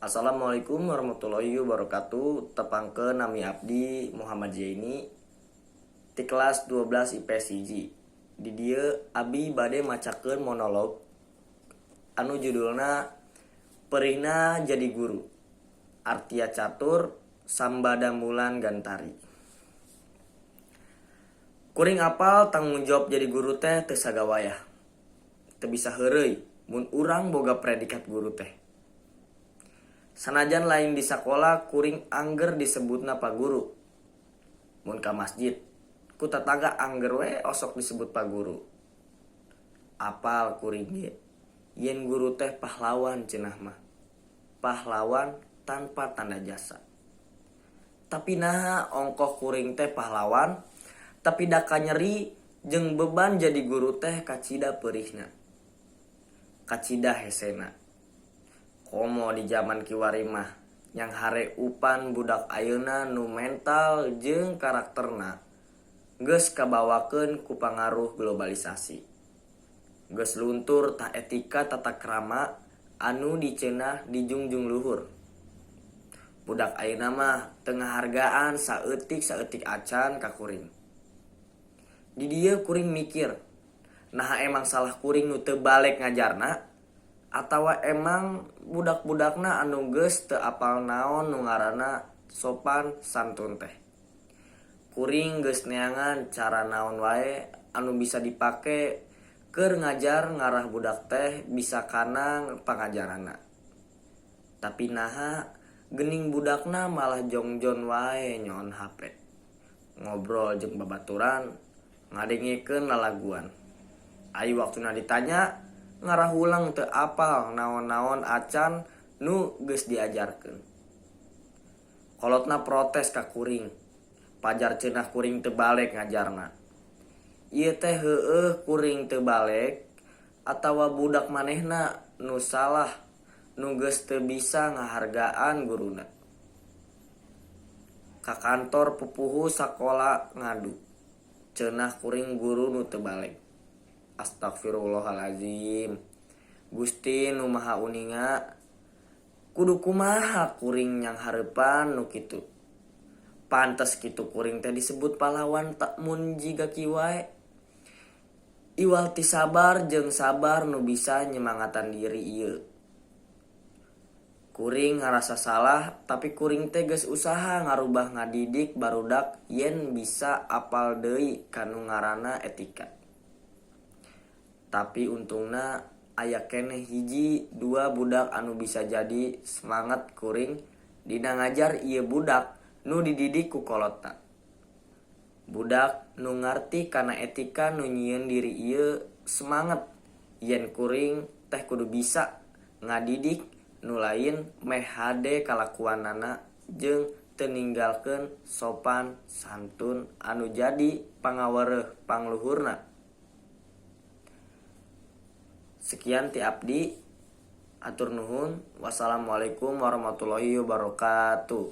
Assalamualaikum warahmatullahi wabarakatuh. Tepangkeun, nami abdi Muhammad Zaini ti kelas 12 IPS 1. Di dieu abi bade macakeun monolog anu judulna Perihna Jadi Guru. Artia Catur Sambada Mulan Gantari. Kuring apal tanggung jawab jadi guru teh teu sagawayah. Teu bisa heureuy mun urang boga predikat guru teh. Sanajan lain di sakola, kuring angger disebutna pak guru. Mun ka masjid, ku tetangga angger we osok disebut pak guru. Apal kuring ge yen guru teh pahlawan cenah mah. Pahlawan tanpa tanda jasa. Tapi naha ongkoh kuring teh pahlawan, tapi da kanyeri jeung beban jadi guru teh kacida peurihna. Kacida hesena. Komo di zaman kiwari mah nyanghareupan budak ayeuna nu mental jeung karakterna geus kabawakeun ku pangaruh globalisasi. Geus luntur tah etika tata krama anu diceunah dijungjung luhur. Budak ayeuna mah teu ngahargaan saeutik-saeutik acan ka kuring. Di dieu kuring mikir, naha emang salah kuring nu teu baleg ngajarna atawa emang budak-budakna anu geus teu apal naon nu ngaranna sopan santun teh. Kuring geus neangan cara naon wae anu bisa dipake keur ngajar ngarah budak teh bisa kana pangajaranna. Tapi naha geuning budakna malah jongjon wae nyoon HP. Ngobrol jeung babaturan, ngadengekeun lalaguan. Ai waktuna ditanya, ngarahulang teu apal naon-naon acan nu geus diajarkeun. Kolotna protes ka kuring, pajar cenah kuring teu baleg ngajarna. Ieu teh heueuh kuring teu baleg atawa budak manehna nu salah nu geus teu bisa ngahargaan guruna. Ka kantor pupuhu sakola ngadu, cenah kuring guru nu teu baleg. Astagfirullahalazim. Gusti nu Maha Uninga, kudu kumaha kuring nyanghareupan nu kitu? Pantes kitu kuring teh disebut pahlawan tak mun jiga kieu wae. Iwal ti sabar jeung sabar nu bisa nyemangatan diri ieu. Kuring ngarasa salah, tapi kuring teh geus usaha ngarubah ngadidik barudak yen bisa apal deui kanu ngaranna etika. Tapi untungna aya keneh hiji dua budak anu bisa jadi semangat kuring dina ngajar ieu budak nu dididik ku kolotna. Budak nu ngarti kana etika nu nyieun diri ieu semangat yen kuring teh kudu bisa ngadidik nu lain meh hade kalakuanana jeung teu ninggalkeun sopan santun anu jadi pangawereh pangluhurna. Sekian ti abdi. Hatur nuhun. Wassalamualaikum warahmatullahi wabarakatuh.